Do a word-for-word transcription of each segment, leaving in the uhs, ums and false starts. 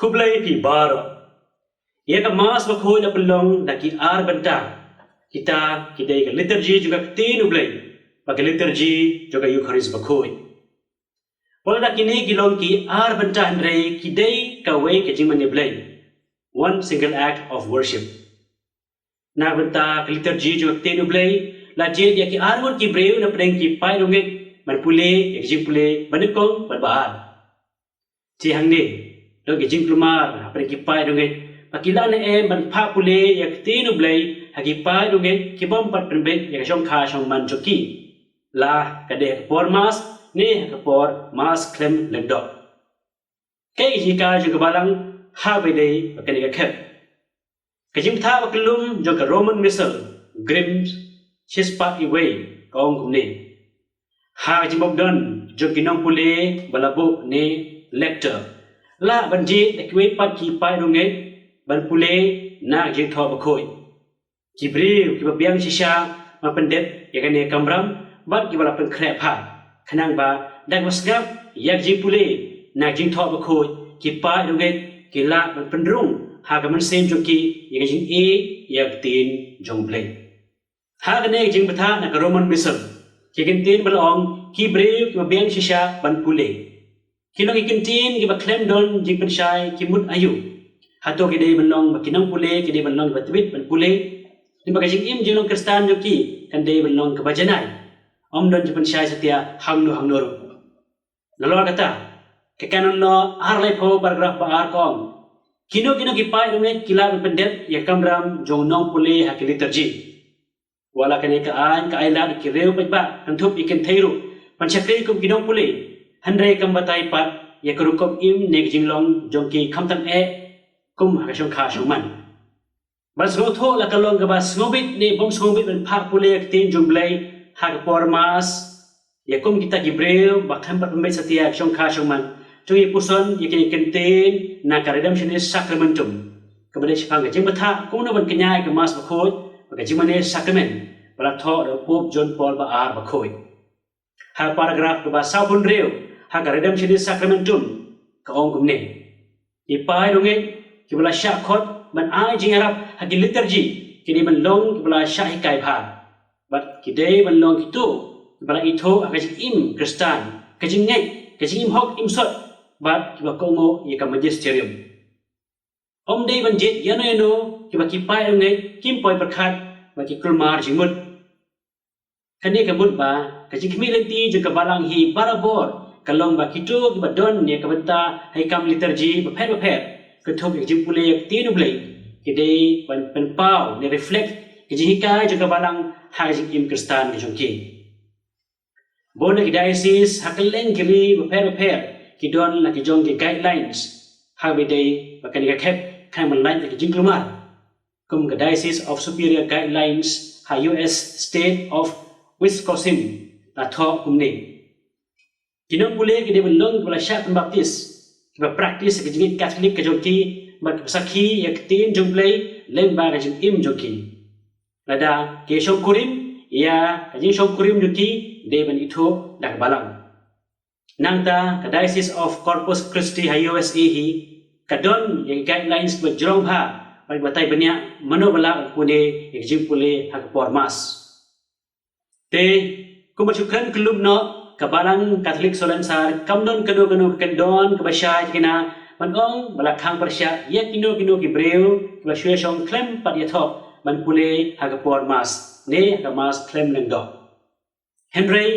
Khublei phi baroh. Ïa ka Mass bakhuid la pynlong da ki ar bynta. Kita ki dei ka liturgy jong ka Ktien U Blei bad ka liturgy jong ka Eukharist bakhuid. Wat la da kine ki long ki ar bynta hynrei ki dei kawei ka jingmane Blei. One single act of worship. Na ka bynta ka liturgy jong ka Ktien U Blei, la jied ïa ki arngut ki briew napdeng ki paid bangeit ban pule ïa ki jingpule banyngkong bad ba-ar. Te hangne don ki jingkulmar hapdeng ki paid bangeit ba ki lah ne em ban phah pule ïa ka Ktien U Blei ha ki paid bangeit ki bym pat pynbeit ïa ka shongkha shongman jong ki, la ka dei ha ka por Mass ne ha ka por Mass khlem lyngdoh. Kaei ka jinghikai jong ka Balang ha ba ïadei bad kane ka khep? Ka jingbthah ba kyllum jong ka Roman Missal, Grimm shispah iwei, ka ong kumne: Ha ka jingbym don jong ki nongpule ba la buh ne lector, lah ban jied da kiwei pat ki paid bangeit ban pule na ka jingthoh bakhuid. Ki briew kiba biang shisha ban pyndep ïa kane ka kamram bad kiba la pynkhreh bha, khnang ba da kaba sngap ïa ka jingpule na ka jingthoh bakhuid, ki paid bangeit ki lah ban pynrung ha ka mynsiem jong ki ïa ka jingïeit ïa ka Ktien jong U Blei. Ha kane ka jingbthah na ka Roman Missal, ki kyntien ba la ong ki briew kiba biang shisha ban pule, ki long ki kyntien kiba khlem don jingpynshai ki mut aïu. Hato ki dei ban long ba ki nongpule ki dei ban long kiba tbit ban pule, ne ba ka jingim jinglong Khristan jong ki kan dei ban long kaba janai, ym don jingpynshai satia hangno hangno ruh. Nalor kata, ka Canon Law ar laiphew paragraph ba ar ka ong: Kino kino ki paid bangeit ki lah ban pyndep ïa ka kamram jong u nongpule ha ki liturgy. Wat la kane ka aiñ ka ailad ïa ki riew paidbah, kynthup ïa ki kynthei ruh, ban shakri kum ki nongpule, hynrei kam batai pat ïa ka rukom im ne ka jinglong jong ki khamtam eh kum ha ka shongkha shongman. Ban sngewthuh la ka long kaba sngewbit ne bym sngewbit ban phah pule ïa ka Ktien jong U Blei ha ka por Mass ïa kum kita ki briew ba khlem pat pynbeit satia ïa ka shongkha shongman. To ngin ïa puson ïa kine ki kyntien na ka Redemptionis Sacramentum, kaba dei shaphang ka jingbthah kumno ban kñia ïa ka Mass bakhuid bad ka jingmane sakramen ba la thoh da u Pope John Paul ba ar bakhuid. Ha paragraph kaba sawphew hynriew ha ka Redemptionis Sacramentum, ka ong kumne: Ki paid bangeit kiba la shah khot ban ai jingïarap ha ki liturgy ki dei ban long kiba la shah hikai bha, bad ki dei ban long kito kiba la ithuh ha ka jingim Khristan, ka jingngeit, ka jingim hok im sot, bad kiba kohnguh ïa ka magisterium. Ym dei ban jied ïano ïano kiba ki paid bangeit kim poi pyrkhat bad ki kulmar jingmut. Kane ka mut ba ka jingkhmih lynti jong ka Balang hi barabor ka long ba kito kiba don ïa ka bynta ha ki kam liturgy bapher bapher, kynthup ïa ka jingpule ïa ka Ktien U Blei, ki dei ban pynpaw ne reflect ka jinghikai jong ka Balang ha ka jingim Khristan ka jong ki. Bun na ki diocese ha kylleng ki ri bapher bapher ki don la ki jong ki guidelines ha kaba ïadei bad kane ka khep, khnang ban lait ïa ki jingkulmar. Kum ka Diocese of Superior Guidelines ha U S State of Wisconsin la thoh kumne: Ki nongpule ki dei ban long kiba la shah pynbaptis, kiba practice ïa ka jingngeit Katholik ka jong ki, bad kiba sakhi ïa ka Ktien jong U Blei lyngba ka jingim jong ki. Lada ki shongkurim, ïa ka jingshongkurim jong ki dei ban ithuh da ka Balang. Nangta ka Diocese of Corpus Christi ha U S A hi ka don ïa ki guidelines kiba jrong bha bad kiba batai bniah mano ba lah ban pule ïa ka jingpule ha ka por Mass. Te, kumba shu kren kyllum noh, ka Balang Katholik Salonsar kam don kano kano ka kyndon kaba shai tikna ban ong ba la khang pyrshah ïa kino kino ki briew kiba shu ïashong khlem pat ïathoh ban pule ha ka por Mass ne ha ka Mass khlem lyngdoh. Hynrei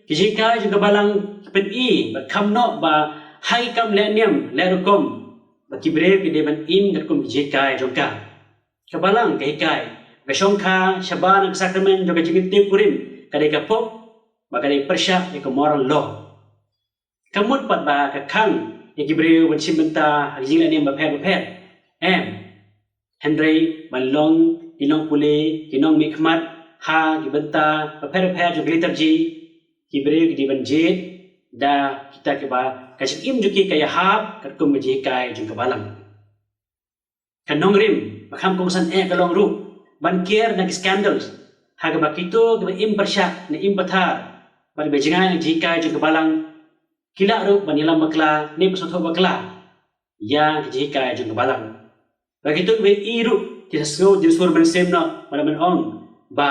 ki jinghikai jong ka Balang ki pyni bad kham noh ba ha ki kam leh niam leh rukom ba ki briew ki dei ban im katkum ki jinghikai jong ka. Ka Balang ka hikai ba ka shongkha shabar na ka sakramen jong ka jingkyntiew kurim ka dei ka pop, ba ka dei pyrshah ïa ka moral law. Ka mut pat ba ka khang ïa ki briew ban shim bynta ha ki jingleh niam bapher bapher? Em. Hynrei ban long ki nongpule, ki nongmihkhmat ha ki bynta bapher bapher jong ka liturgy, ki briew ki dei ban jied da kita kiba ka jingim jong ki ka ïahap katkum ka jinghikai jong ka Balang. Ka nongrim ba kham kongsan eh ka long ruh ban kiar na ki scandals ha kaba kito kiba im pyrshah ne im pathar bad kiba jngai na ka jinghikai jong ka Balang ki lah ruh ban ïalam bakla ne pynsngewthuh bakla. ïa ka jinghikai jong ka balang. Ba kito kiba ïohi ruh ki sa sngew jingsur mynsiem noh, ban ong ba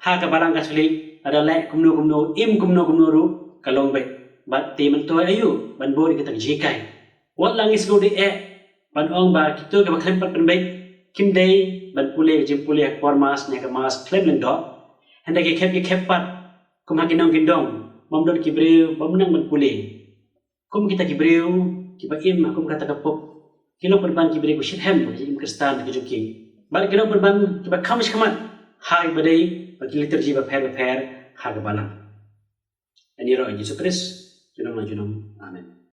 ha ka balang Katholik lada leh kumno kumno, im kumno kumno ruh ka long beit. Bad te mynta aïu ban bud ïa kita ki jinghikai? Wat la ngi sngewdei eh ban ong ba kito kiba khlem pat pynbeit kim dei ban pule ka jingpule ha ka por Mass ne ha ka Mass khlem lyngdoh. Hynrei ki khep ki khep pat kum ha ki nongkyndong, bym don ki briew bym nang ban pule. Kum kita ki briew kiba im ha kum kata ka pop, ki long pynban ki briew kiba shitrhem ha ka jingim Khristan ka jong ki. Bad ki long pynban kiba kham shakhmat ha kaba dei bad ki liturgi bapher bapher ha ka balang. Ïaroh ïa u Jisu Khrist, junom la junom. Amen.